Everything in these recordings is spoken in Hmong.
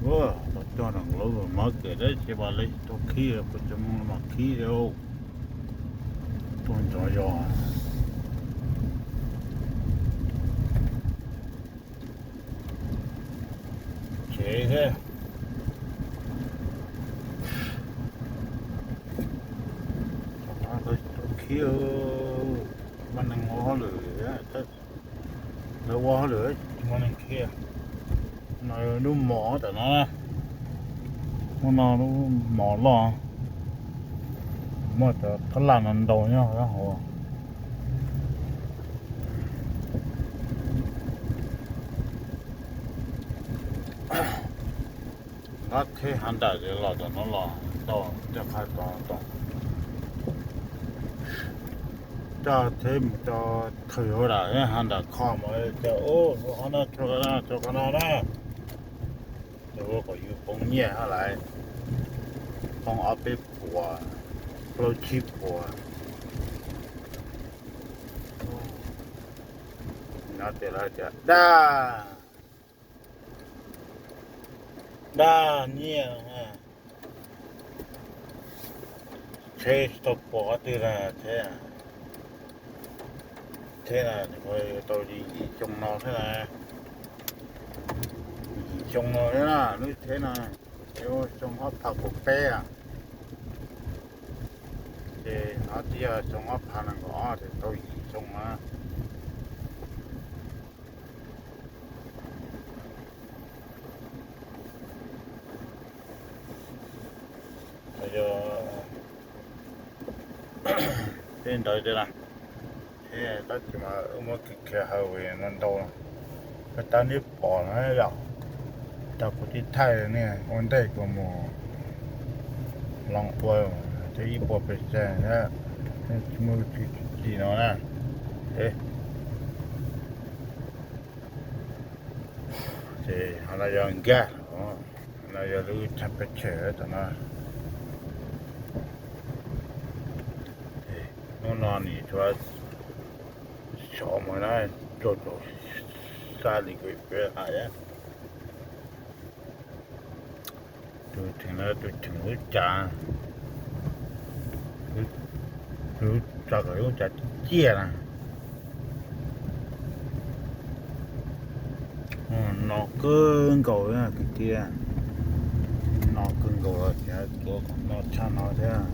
Los cog nram lawv mab kem dab tsi mas lawv tsis tau khib, kuv cov mus mas khib thiab. Tuaj nrov yos tsev thiab. Tau khib, mas neeg ua hauj lwm, lawv ua hauj lwm tsis muaj neeg khib. No lub mom tam no, hnub no lub mom loj, muaj cov tab laj no ntau nyob hauv. Nqa theb hav nram ces los tom no los tau, coj qab tod tau. Coj theb mus rau thawj hauv dam hav nram kho mus cas ub, lub qhov no rau qhov no, rau qhov no na. Tus kom yus poob nyiaj hab lais, poob ob peb puas, plaub tsib puas. No ces lawv tias daj, daj nyiaj. Tsheb tsis tau pom qhov twg na, tsheb, tsheb na, tau li yim xyoo no thiab na, yim xyoo no thiab na, lub tsheb no, xyoo ob phav kaum peb a, ces hnov tias xyoo ob phav nees nkaum ob ces tau yim xyoo na. Yog tej ntawd tiag na, thiab tab sis mas wb muab kiag kiag hawv no ntau, tab neb pom no yom. Tau kuv tib thaij ne, ua ntej kuv mus loo ua thiab ib puas pes tsawg thiab, tsis muaj tsis tsis no na. Ces ho no yog nkag, no yog lub chaw pes tsawg tam no. Hnub no nim tshuav sov mus na, tsuag tsuag sab li kuv peb hais. Tus theem no tus theem lub cav, lub cav kom lub cav ciaj na. No kawg nkaus kwv tij, no kawg nkaus los ces tuav kom no tshaj no thiab.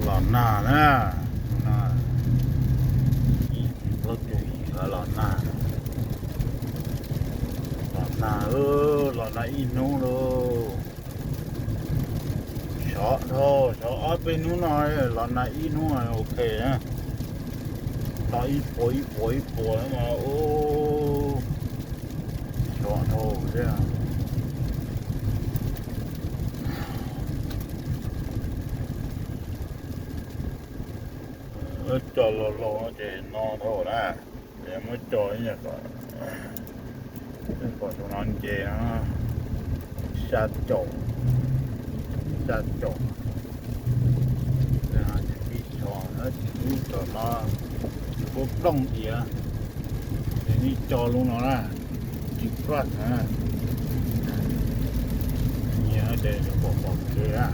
Los nag na, no ib plaub caug yim los nag, los nag, los nag ib hnub lauj. Sov dhau, sov ob peb hnub no, los nag ib hnub ok na. Los ib puas ib puas ib puas no mas ub, sov dhau thiab. Cog laus laus ces no dhau na, ces muab cog ib nyuag kom, kom tus no nce no, xya caum, xya caum, ces pib cog, ces lub tom no kuv plooj diav, ces nej cog lub no na, tsis plaj na, nyias ces pom pom kev na.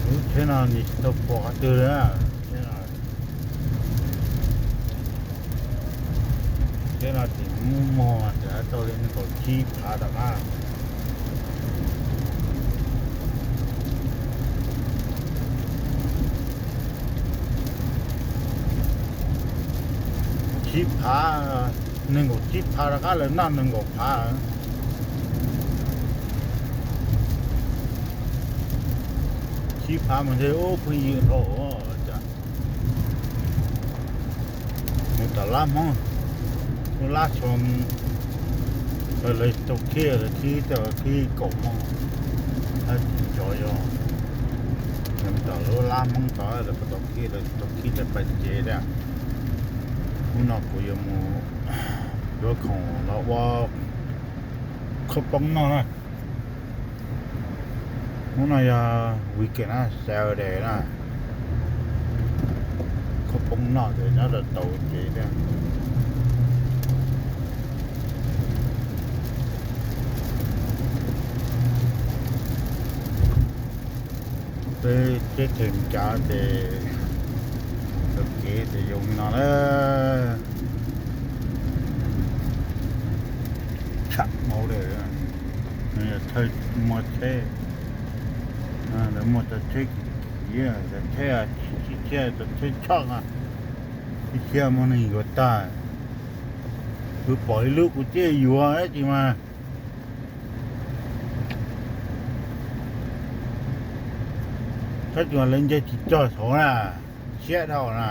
Lub tsheb no nim tsis tau pom qhov twg li. Tsheb no tseem muaj mog, tseem tau li nees nkaum tsib phav rov qab. Tsib phav, nees nkaum tsib phav rov qab lawm, noj nees nkaum phav. Tsib phav mas ntshe ub pheej ywm dhau. Mus tom lab Hmoob, lub lab Suav, lawv tau khib, lawv khib tau khib kaum moos, tab sis yog mus tom lub lab Hmoob tod lawv tau khib, lawv tau khib tau pais cev thiab. Hnub no kuv yuav mus yuav khoom los ua khaub poob noj na. Hnub no yog weekend na, Saturday na, khaub poob noj ces nyob rau tau kev thiab. Peb teb them cav ces tau kev ces zoo li no na. Tsham hauv lawm, thawj muaj tsheb, lawv muaj cov tsheb kiv, cov tsheb tsis tsheb, cov tsheb tshoj, ib txhia muaj neeg yuav tag. Kuv pom ib lub kuv thiaj yuav tab sis mas, tab sis mas lawv nce tsis txog saud na, siab dhau na,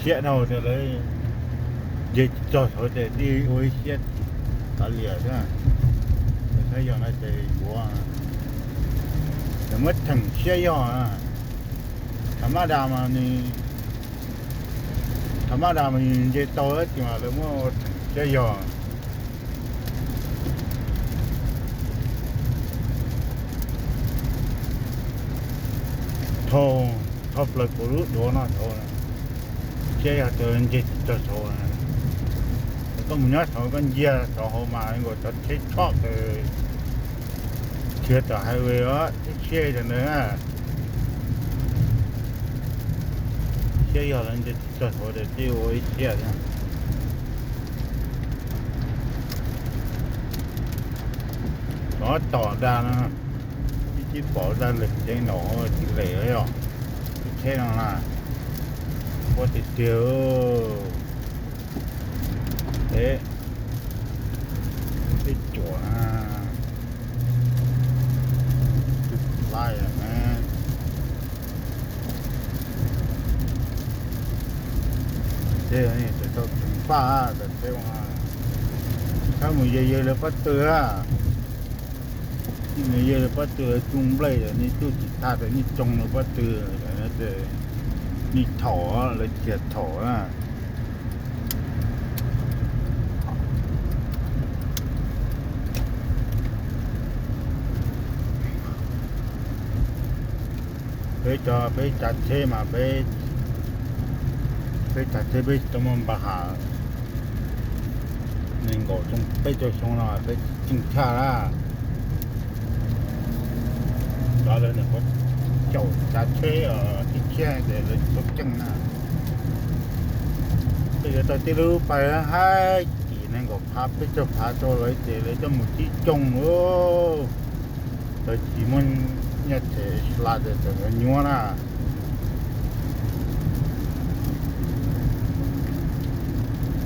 siab dhau ces lawv nce tsis txog saud ces thiaj ua ib siab kav liam xwb. Lawv saib yog no ces yuav, lawv muab theem siab yog. Thaum maj das mas nws, thaum maj das mas nws nce tau tab sis mas lawv muab theem siab yog. Thauj, thauj plaws kuv lub duav no saud, siab yog tias nce tsis txog saud. Koj mus nyob saud koj ncia saud hauv mas nkaus cov tsheb tshoj khiav tom highway os, tsheb tshiab rau ntawd. Siab yog lawv nce tsis txog saud ces thiaj ua ib siab thiab. Cov tom dag no, ib tib pom dag lem ceev nraum tsis lem yog lub tsheb no na, ua tiag tiag. Peb, peb cuam na, tus laij na. Txawm tau tseem faj tas teb, txhob mus yawg yawg lawv pob tw a. Nej mus yawg lawv pob tw cug nplej, nej cug tsis tag tas nej tsoo lawv pob tw, nej thaum lawv cia thaum na. Peb cov, peb tsav tsheb mas peb, peb tsav tsheb peb tsis tau muaj npa has. Nees nkaum xyoo peb caug xyoo no peb tsis tsheej tshaj na. Cov lawv nim qhuav caum tsav tsheb tib tsheb ces lawv tsis tau tsheej na. Peb yuav tau tib lub pawg haib cim nees nkaum phav peb caug phav rau lawv ces lawv coj mus tib coog lauj. Lawv tsis muaj nyiaj them sla ces txawm lawv nyuab na.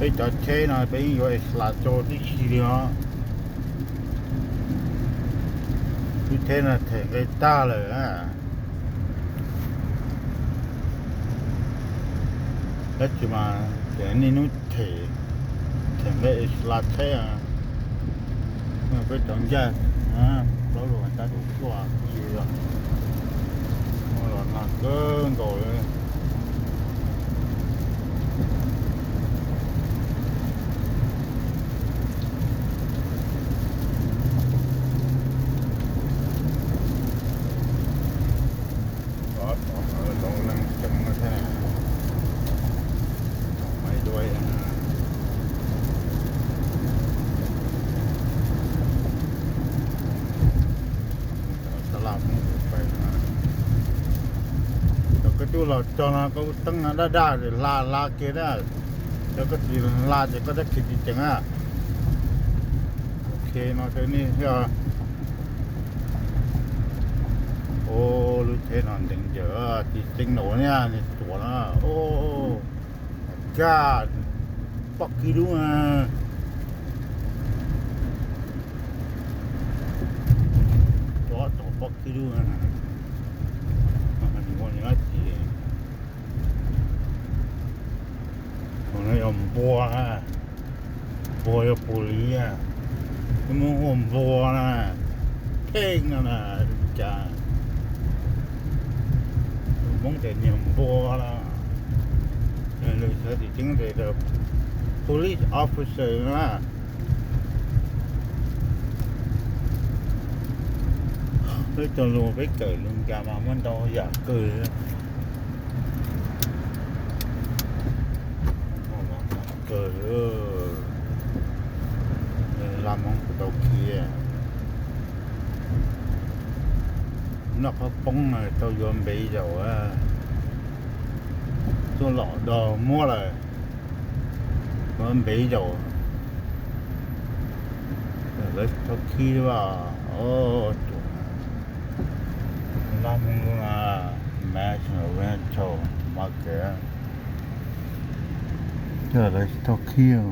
Peb cov tsheb no peb yeej yuav es sla rau tib si li os. Lub tsheb no them nqe tag lawm na. Tab sis mas ces niaj hnub them, them nqe es sla tsheb. Peb cov ncaj, plaub lus tas dum tuaj li los, los nag kawg nkaus li. Cov tom zoov leej ceev no thiab, tom maiv duab. Cov laj Hmoob pais, cov koj twb los txog no koj teeb no daj daj ces hla hla kiag na. Cov koj tsis hla ces koj tab khiav tsis ceev na. Ok no rau nej thiab. Ua lub tsheb no ntev ncaws, tsis tseeb nraud niaj niag tuam na. Kaj, poj kib dub na. Cov tom poj kib dub na. Ua nyob tsis, ua no yog npua na. Npua yog pus liv, muab hu npua na, pheej no na, cas Hmoob tias niag npua na, lus xov xwm tseeb tias police officer na. Peb cov lus peb kawm lus Nplog mas muaj ntau yam kawg. Kawg, laj Hmoob kuj tau khiav. Noj qhaub poob tau yuav npe zaum, tuaj los dog muab lawm, yuav npe zaum. Lawv tau khib, laj Hmoob lub, mas tsis tau, mas kev, lawv tsis tau khib.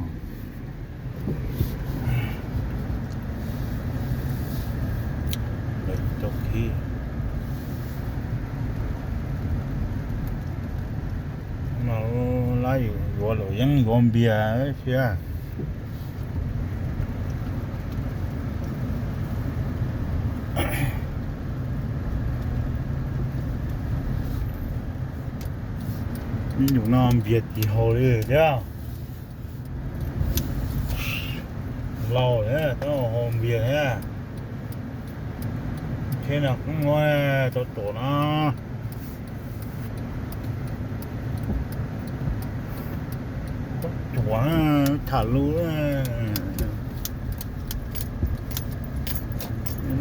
Lawv tsis tau khib. No, lawv yuav luam yeeb yuav npias thiab. Ib ntus no npias tsis haus li thiab. Laus thiab, tau haus npias thiab. Thiab no koob muab tau tuam no. Koob tuam, tham lus,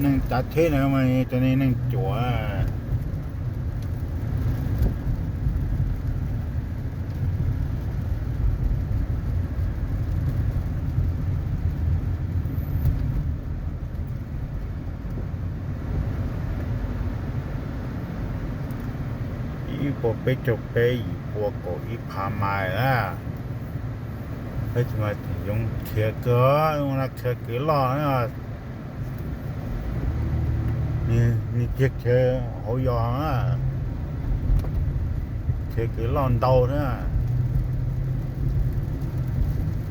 neeg cav tsheb no mas cov neeg cuav. Ib puas peb caug peb, yim pua kaum ib phav mais na. Peb tsis mas tseem zoo khiav kawg, zoo na khiav kev loj na. Nws tiag khiav hauv yos na, khiav kev loj ntau na.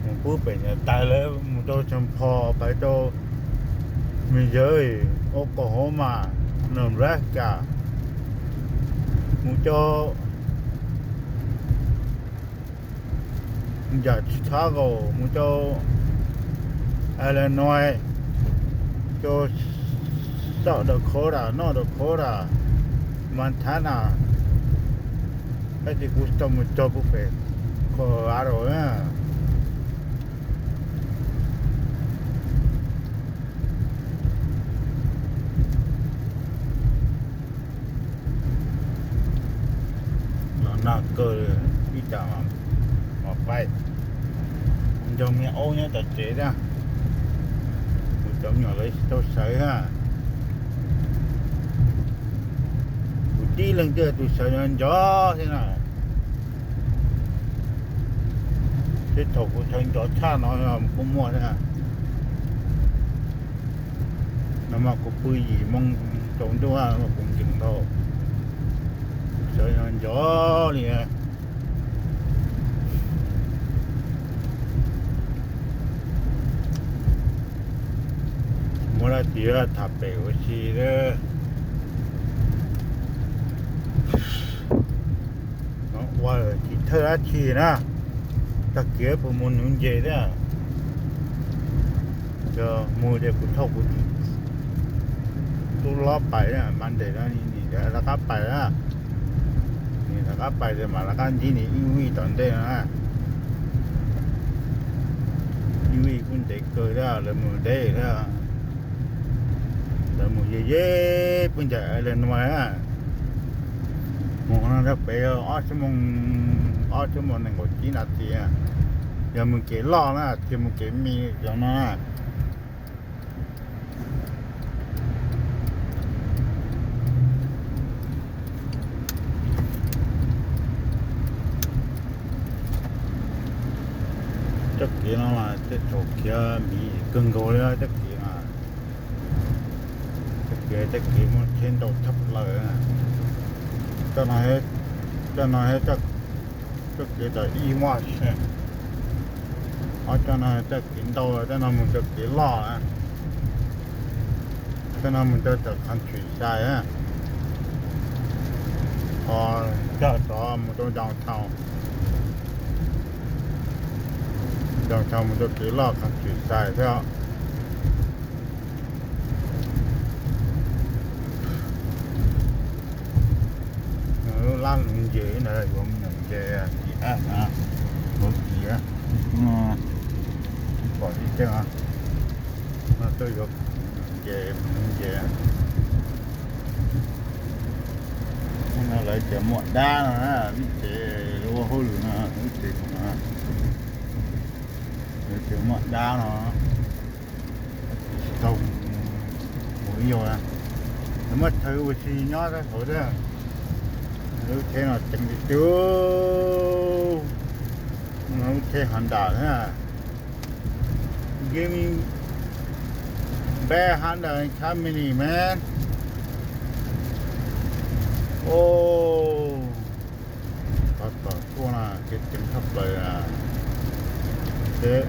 Mus pub pem niam tais lawv, mus rau Tsoo Pho, pais rau Missouri, Oklahoma, Nebraska, mus rau yam Chicago, mus rau Illinois, rau South Dakota, North Dakota, Montana, tab sis kuv tsis tau mus txog pub pem Colorado na. Los nag kawg, ib tsam mam pais. Nrog me aub nyob tom tsev thiab, kuv cov me nyuam lawv tsis tau sawv thiab. Kuv tib leeg twb tus sawv nco nco thiab na. Tej thaum kuv sawv nco tshaj no kuj muaj thiab. No mas kuv pw yim moo tsaus ntuj mas kuv nkees ntau, kuv sawv nco nco li. Muab dab tsi tham pem ua si, ua tsis thawj dab tsi na. Tag kis puas mus nuv ntses thiab. Yog mus ces kuv thauj kuv tus tub hlob pais, Monday no rov qab pais na. Rov qab pais ces mam rov qab ntsib nws ib vij tom ntej no na. Ib vij kuj ntev kawg thiab, lawv mus deb thiab. Lawv mus ze ze pub ncaim Illinois na. Mus no rau pem ob xuab moos, ob xuab moos nees nkaum tsib nas this. Yog mus kev loj na, tsis mus kev me cov no na. Txoj kev no mas tej thaum khiav miv kawg nkaus li txoj kev no. Txoj kev, txoj kev muaj tsheb ntau tshaj plaws. Coj no, coj no, txoj kev tawm ib muaj, ob coj no txoj kev ntau, coj no mus rau kev loj, coj no mus rau tom countryside, ho coj tod mus rau downtown, downtown mus rau kev loj countryside thiab. Ces ib ntawd yuav mus nce Kis Ab na, yuav Kis Ab, pom tib teg no, tuaj yuav nce, mus nce. No lawv cov muam dab no na, lub tsev ua hauj lwm no, lub tsev no, lawv cov muam dab no. Tsis tau mus ib zaug, muaj chaw ua si nyob rau hauv thiab. Lub tsheb no ceev tiag tiag, lub tsheb Honda na. Give me back Honda and Camry, man. Oh, tos tos tuaj no, tsheb ceev tshaj plaws na. Tsheb